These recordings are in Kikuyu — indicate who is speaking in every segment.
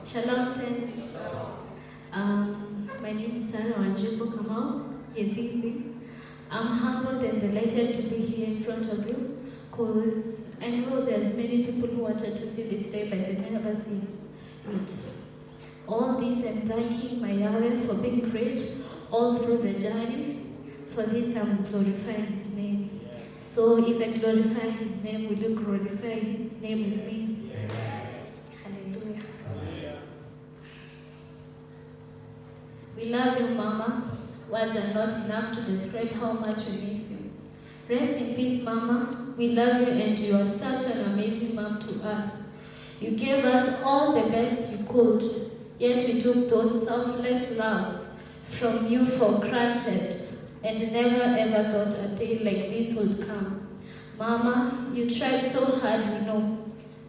Speaker 1: Shalom ten. My name is Sarah Wanjiku Kamau, Yethithi. I'm humbled and delighted to be here in front of you because I know there's many people who wanted to see this day but they never see it. All this I'm thanking my Yahweh for being great all through the journey. For this I'm glorifying his name. So if I glorify his name, will you glorify his name with me? Hallelujah. We love you, Mama. Words are not enough to describe how much we miss you. Rest in peace, Mama. We love you, and you are such an amazing mom to us. You gave us all the best you could, yet we took those selfless loves from you for granted and never ever thought a day like this would come. Mama, you tried so hard, we know.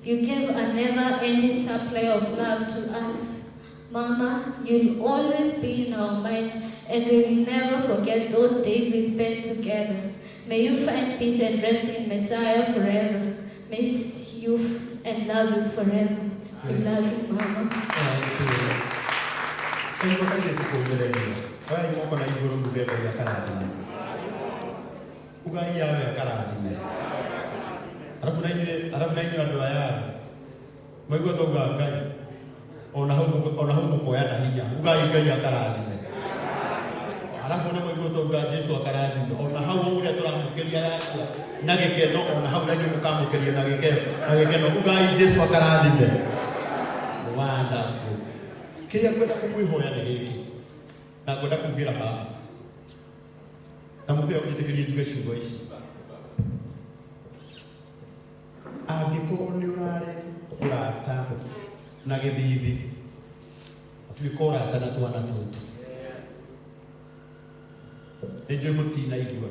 Speaker 1: You gave a never ending supply of love to us. Mama, you'll always be in our mind and we will never forget those days we spent together. May you find peace and rest in Messiah forever. Miss you and love you forever. We love you, Mama.
Speaker 2: Kaigua kairĩtu kũũmĩrĩria. Oyai moko na igũrũ muge Ngai akarathime. Ugai Yahweh akarathime. Arabu na inyuĩ andũ aya mwaigua twauga Ngai ona hau mũkoya na hinya. Ugai Ngai akarathime. Arabu ona mwaigua twauga Jesu akarathime. Ona hau ũrĩa tũramũkĩria yakua na gĩkeno, ona hau na inyuĩ mũkamũkĩria na gĩkeno na gĩkeno. Ugai Jesu akarathime. Wonderful. Kĩrĩa ngwenda kũmwĩhoya nĩ gĩkĩ na ngwenda kumĩra haha na mũbĩa ũnjĩtĩkĩrie njuge ciugo ici. Angĩkorwo nĩ ũrarĩ ũrata na gĩthithi, tuĩka ũrata na twana tũtũ. Nĩ njũĩ mũtinaigua.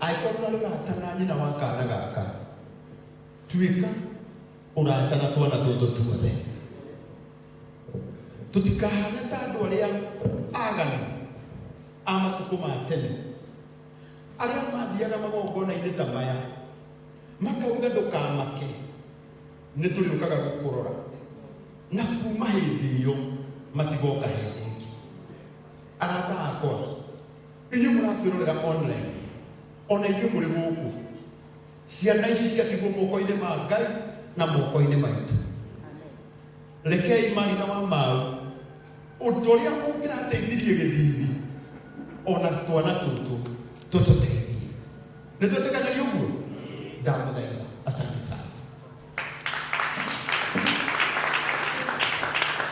Speaker 2: Angĩkorwo ũrarĩ ũrata na nyina wa kana gaka, tuĩka ũrata na twana tũtũ tuothe. Tũtikahane ta andũ arĩa aganu a matukũ ma tene, arĩa mathiaga magongona-inĩ ta maya makauga ndũkamake, nĩ tũrĩũkaga gũkũrora, na kuma hĩndĩ ĩyo matigoka hĩndĩ ĩngĩ. Arata akwa, inyuĩ mũratwĩrorera online, ona inyuĩ mũrĩ gũkũ, ciana ici ciatigwo moko-inĩ ma Ngai na moko-inĩ maitũ. Rekei marina wa mau ũndũ ũrĩa ũngĩrateithirie gĩthithi, ona twana tũtũ tũtũteithie. Nĩ twetĩkanĩria ũguo? Ndamũthaitha, asante sana.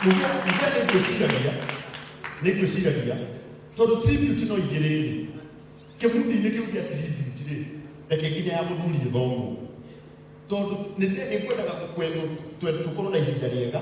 Speaker 2: Mũbĩa nĩ ngwĩciragia tondũ tribute no igĩrĩ rĩ kĩmundi-inĩ kĩu gĩa tribute rĩ, reke nginya ya mũthuri ĩthomwo, tondũ nĩ ngwendaga tũkorwo na ihinda rĩega.